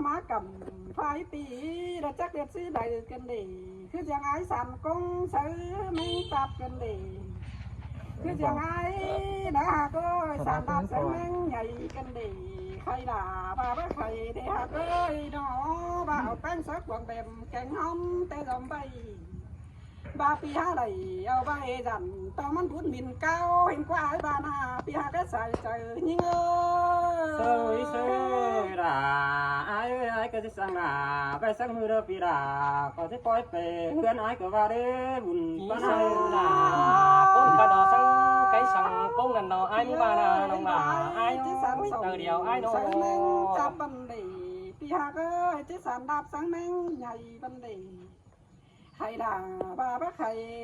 ມາກຳພາຍປີ ລະຈັກເຮັດຊິໄດ້ກັນເດ ຄືຈັ່ງອ້າຍສານກົງໃສ່ແມງຕັບກັນເດ ຄືຈັ່ງອ້າຍນະ ຫາກເອີຍ ສານດັບໃສ່ແມງໃຫຍ່ກັນເດ ໃຄລາບາບາໃຄເດ ຫາກເອີຍເນາະ ບາເອົາແປ້ງໃສ່ກວງແບມ ແກງຫອມແຕ່ດອມໃບ ບາປີຫາໄດ້ເອົາໄວ້ດັນ ຕ້ອງມັນບຸນໝິ່ນເກົ່າ ເຫັນກວ່າອ້າຍບານາ ປີຫາກະສາຍໃຈຍິງເອີຍ ເຊີຍເຊີຍລາ ອ້າຍເອີຍ ອ້າຍກະຊິສັ່ງລາ ໄປສັກມື້ເດີປີລາ ກໍຊິປ່ອຍໄປເຮືອນອ້າຍກໍວ່າເດ້ ບຸນປານອ້າຍລາ ຄົນກະດອກສັງໄກສັງກົງນັ້ນເນາະ ອ້າຍມີບານານ້ອງລາ ອ້າຍເອີຍ ເຕີດຽວອ້າຍເນາະ ສັງແມງຈັບບັນເດ ປີຫາກເອີຍ ຊິສັນດາບສັງແມງໃຫຍ່ບັນເດ ໃຄດາບາບາໃຄ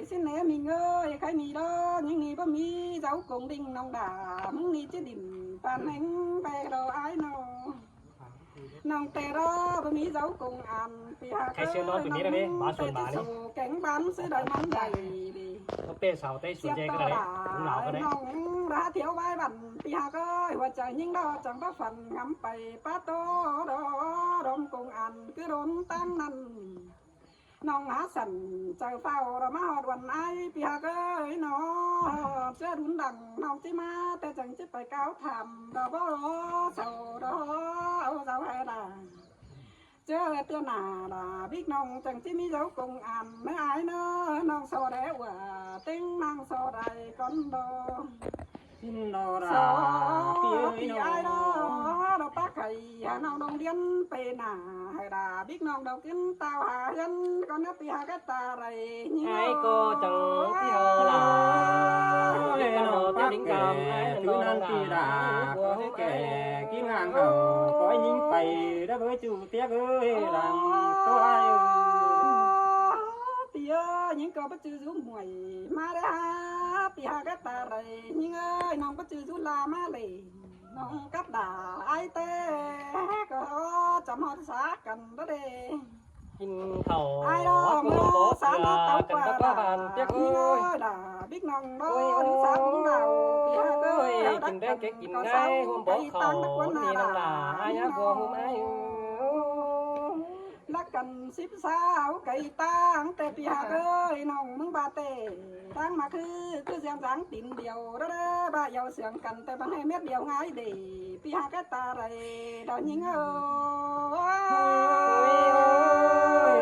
ຊິແນມີເງີຍ ໃຄມີດອ ຍິງນີ້ບໍ່ມີເຈົ້າກົງດິງນ້ອງດາ ມຶງນີ້ຈະດິນປານແຮງແບດອອ້າຍນ້ອງ ນ້ອງແຕ່ດອ ບໍ່ມີເຈົ້າກົງອັນ ປີຫາກເອີຍ ນ້ອງແຕ່ຈະໂຊແກງບານ ຊິໄດ້ມັນໄດ້ດີ ເປັນສາວແຕ່ສວນໃຫຍ່ກໍໄດ້ ນ້ອງລາທຽວວາຍວັນ ປີຫາກເອີຍ ຫົວໃຈຍິງດອ ຈັ່ງບໍ່ຝັນງຳໄປ ປາໂຕດອ ດອມກົງອັນ ຄືດົນຕັ້ງນັ້ນ ນ້ອງຫາສັນເຈົ້າເຝົ້າ ລະມາຮອດວັນອ້າຍ ປີຫາກເອີຍເນາະ ເສືອດຸນດັງ ນ້ອງຊິມາ ແຕ່ຈັ່ງຊິໄປກ່າວຖາມ ດອບໍ່ເຊົາດອ ເອົາເຈົ້າໃຫ້ລາ ເຈີເທື່ອໜ້າລາ ບິກນ້ອງຈັ່ງຊິມີເຈົ້າກົງອັນ ເນອອ້າຍເນອ ນ້ອງໂຊແດວ່າ ເຕັງນາງໂຊໄດ້ກ່ອນດອ ນອລາ ສອ ປີເອີຍ ປີອ້າຍນອ ນອ ດອກປາກໄຂ່ ຫານ້ອງດອງດຽນໄປໜ້າ ໃຫ້ດາບິກນ້ອງດອກຂຶ້ນຕາວຫາເຮືອນ ກ່ອນນະປີຫາກະຕາໄລຍິງ ອ້າຍກໍຈັ່ງທີ່ເຮົາລາ ເອີຍ ນ້ອງປາກແກ່ ຄືນັ້ນປີລາ ຂໍໃຫ້ແກ່ກິນງານເຮົາ ຂໍໃຫ້ຍິງໄປ ດາເບີຈູຕຽກເອີຍ ຫຼັງຕົວອ້າຍເອີຍ ປີເອີຍ ຍິງກໍບໍ່ຈື່ຢູ່ມວຍ ມາເດີຫາ ປີຫາກະຕາໄລຍິງເອີຍ ນ້ອງບໍ່ຈື່ຢູ່ລາມາເລ ນ້ອງກັບດາອ້າຍແຕ່ ກໍຈຳຮອດສາກັນເດີເດ ກິນເຂົ້າອ້າຍດອກ ມື້ສາມາເຕົາກວ່າດາ ຍິງເອີຍດາ ບິກນ້ອງດອກ ສາມດາວ ປີຫາກເອີຍ ກິນແດງແກງກິນງ່າຍ ໂຮມບໍ່ເຂົ້ານີ້ນ້ອງດາ ອາຍາບໍ່ໂຮມອາຍ ລັກກັນສິບສາວໄກ່ຕາງ ແຕ່ປີຫາກເອີຍ ນ້ອງມຶງບາເຕ ຕາງມາຄື ຄືສຽງສາງຕີນດຽວ ເດີເດີ ບາດຽວສຽງກັນ ແຕ່ບັງໃຫ້ເມັດດຽວຫງາຍເດ ປີຫາກະຕາໄລ ດອນຍິງເອີຍ ໂອ້ຍ ໂອ້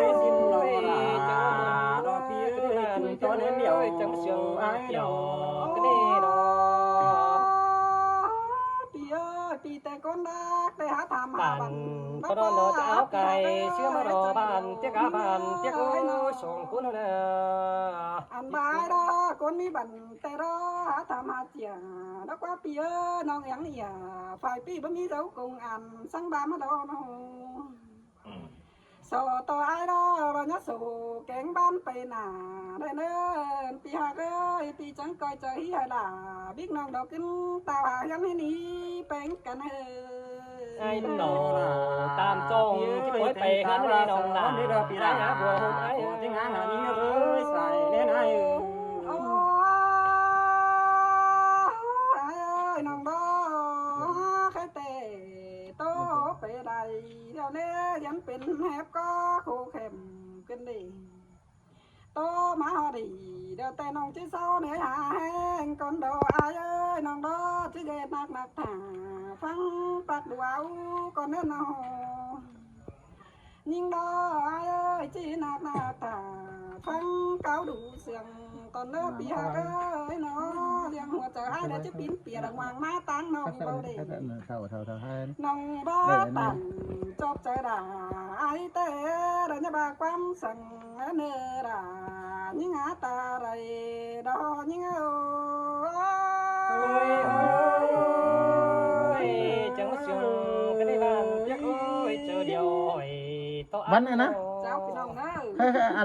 ຍ ຊິນລອລາ ດອກປີເອີຍ ຈຸ້ຍຕອນເຫັນດຽວ ຈັ່ງສຽງອ້າຍດອກ ກະເດດອກ ປີເອີຍ ປີແຕ່ ຄົນຮັກໄດ້ຫາຖາມຫາບັນ ບໍ່ນອນເນາະ ຈະເອົາໄກ່ເຊື່ອມາດອກ ບ້ານເຕັກອາບ້ານເຕັກເອີຍ ສອງຄົນເນາະ ອັນບາຍດອກ ຄົນມີບັນແຕ່ດອ ຫາຖາມຫາເຈຍ ດອກວ່າປີເອີຍ ນ້ອງຫຍັງເອີຍ ຝ່າຍປີບໍ່ມີເຈົ້າກົງອັນ ສັງບາມາດອເນາະ ສອຕອອ້າຍດອ ລະຍະໂສແກງບ້ານໄປໜ້າ ໄດ້ເນີນ ປີຫາກເອີຍ ປີຈັງກ້ອຍໃຈໃຫ້ຫຼ້າ ບິກນ້ອງດອກຂຶ້ນ ຕາຫາຍັງໃຫ້ໜີແປງກັນເຮີ ອ້າຍນ້ອງຕາມຈ້ອງ ຊິປ່ອຍໄປເຮືອນແມ່ນ້ອງຫຼ້າ ອ້າຍຫາຜົວໂຮມອ້າຍເອີຍ ໂອ້ຍ ສາຍແນ່ນາຍເອີຍ ໂອ້ຍ ອ້າຍເອີຍ ນ້ອງດອ ໃຄແຕ່ ໂຕໄປໄດ້ ດຽວແນ່ ຍັງເປັນແຮບກໍໂຄແຄມຂຶ້ນເດ້ ໂຕມາຮອດດີ ດຽວແຕ່ນ້ອງຊິເຊົາເໜືອຫາແຮງກ່ອນດອ ອ້າຍເອີຍ ນ້ອງດອ ຊິເຮັດໜັກໜັກຖ້າ ຟັງປາກດວາວກ່ອນເນີນ້ອງ ຍິງດອ ອ້າຍເອີຍ ຊິໜັກໜັກຖ້າ ຟັງກ່າວດູສຽງ ຕອນເລີກປີຫາກເອີຍເນາະ ລ້ຽງຫົວໃຈອ້າຍແລ້ວຈະປິ່ນເປຍ ລະຫວ່າງມາຕາງນ້ອງເບົາເດ ນ້ອງບໍ່ຕັນຈອບໃຈດາ ອ້າຍແຕ່ ລະຍະບາຄວາມສັງເນີດາ ຍິງຫາຕາໄລດອ ຍິງເອີຍ ໂອ້ຍ ໂອ້ຍ ໂອ້ຍ ຈັງມາສຽງກະໄດ້ບ້ານ ຢາກ ໂອ້ຍ ເຈີດຽວ ໂອ້ຍ ຕໍ່ອັນ ບັດນີ້ນະ ເຈົ້າພີ່ນ້ອງເດີ ເຮີ້ຍ ເຮີ້ຍ ອາລະ